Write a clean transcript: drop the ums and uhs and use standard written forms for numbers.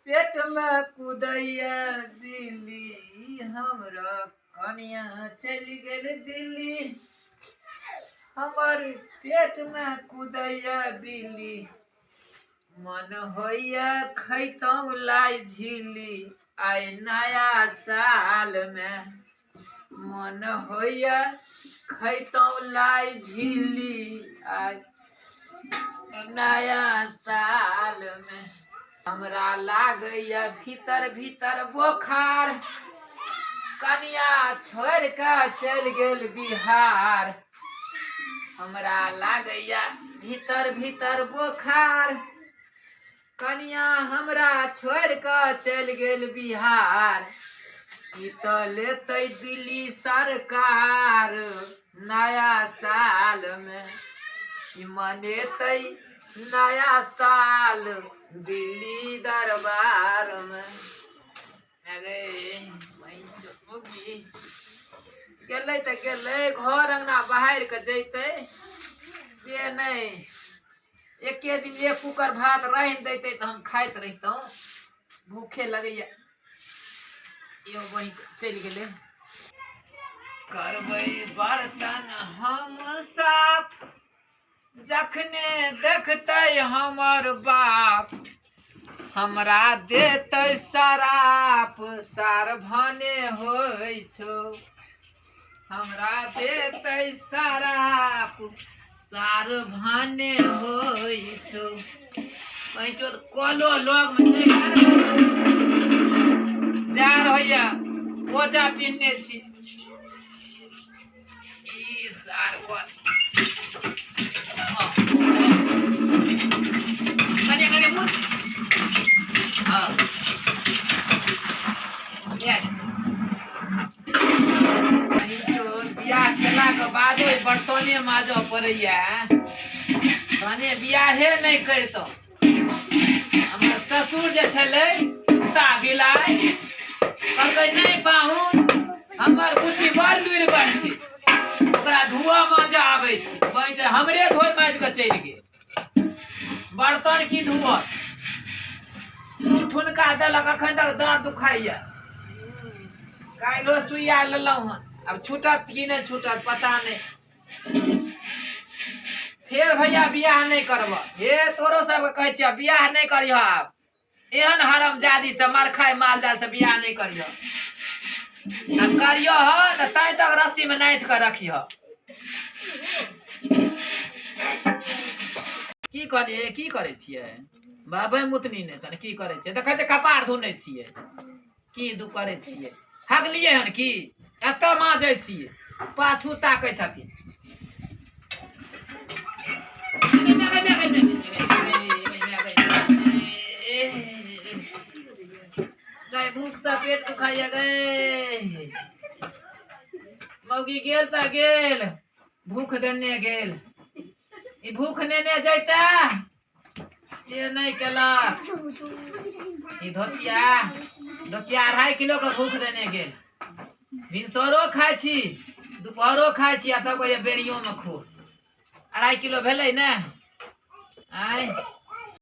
पेटमे कुदैया बिल्ली, हमरा कनिया चलि गेल दिल्ली। हमर पेटमे कुदैया बिल्ली, मन होइया खैतहुँ लाइ झिल्ली आइ नया सालमे। मन होइया खैतहुँ लाइ झिल्ली आइ नया सालमे। हमरा लागैया भीतर भीतर बोखार, कनिया छोड़ि कऽ चलि गेल बिहार। हमरा लागैया भीतर भीतर बोखार, कनिया हमरा छोड़ि कऽ चलि गेल बिहार। ई तऽ लेतै दिल्ली सरकार नया सालमे, ई मनेतै नया साल दिल्ली दरबारमे। अरे मौगी गेलै तऽ गेलै, घर अङ्गना बहारि कऽ जैतै से नहि। एके दिन एक कुकर भात रान्हि दैतै तऽ हम खाइत रहितहुँ। भूखे लगैया। यौ बहिन चलि गेलै। करबै बर्तन हम साफ जखने देखतै हमर बाप, हमरा देतै शराप सार भने होइ छौ। हमरा देतै शराप सार भने होइ छौ। पैंचो कलो लगमे चलि जा रहैया, मोजा पिन्हने छी। ई सार कल कने कने मुड़। हाँ, बियाह केलाके बादो बर्तने माजऽ पड़ैया। तहने बियाहे नहि करितहुँ। हमर ससुर जे छलै कुत्ता बिलाइ, कहलकै नहि पाहुन, हमर बुच्ची बड़ लुरिगर छै, ओकरा धोअ माजऽ आबै छै। बहिन हमरे धोइ माजि कऽ चलि गेल। बर्तन की धोअत? दू ठुनका देलक, अखन तक दाँत दुखाइया। काल्हिो सुइया लेलहुँ हन, आब छूटत कि नहि छूटत पता नहि। फेर भैया बियाह नहि करब। हे तोरो सबके कहै छियै, बियाह नहि करिह। आब एहन हरम जादी से मरखाइ माल जाल से बियाह नहि करिह। आ करिह तऽ तैं तक रस्सी मे नाथि कऽ रखिह। की कहलियै? की करै छियै बाबे? मुतनी नहि तने की करै छियै? देखै छियै कपार धुनै छियै की दू करै छियै? हगलियै हन की? एतऽ माजै छियै, पाछू ताकै छथिन। गए भूख से पेट दुखाइया गए। मौगी गेल तऽ गेल, भूख देने गेल। ई भूख नेने जैता से नहि केलक। ई धोचिया धोचिया 2.5 किलो के भूख देने गेल। भिनसरो खाइ छी, दुपहरो खाइ छी, आ तब कहैया बेरियोमे खो। 2.5 किलो भेलै ने? आँय।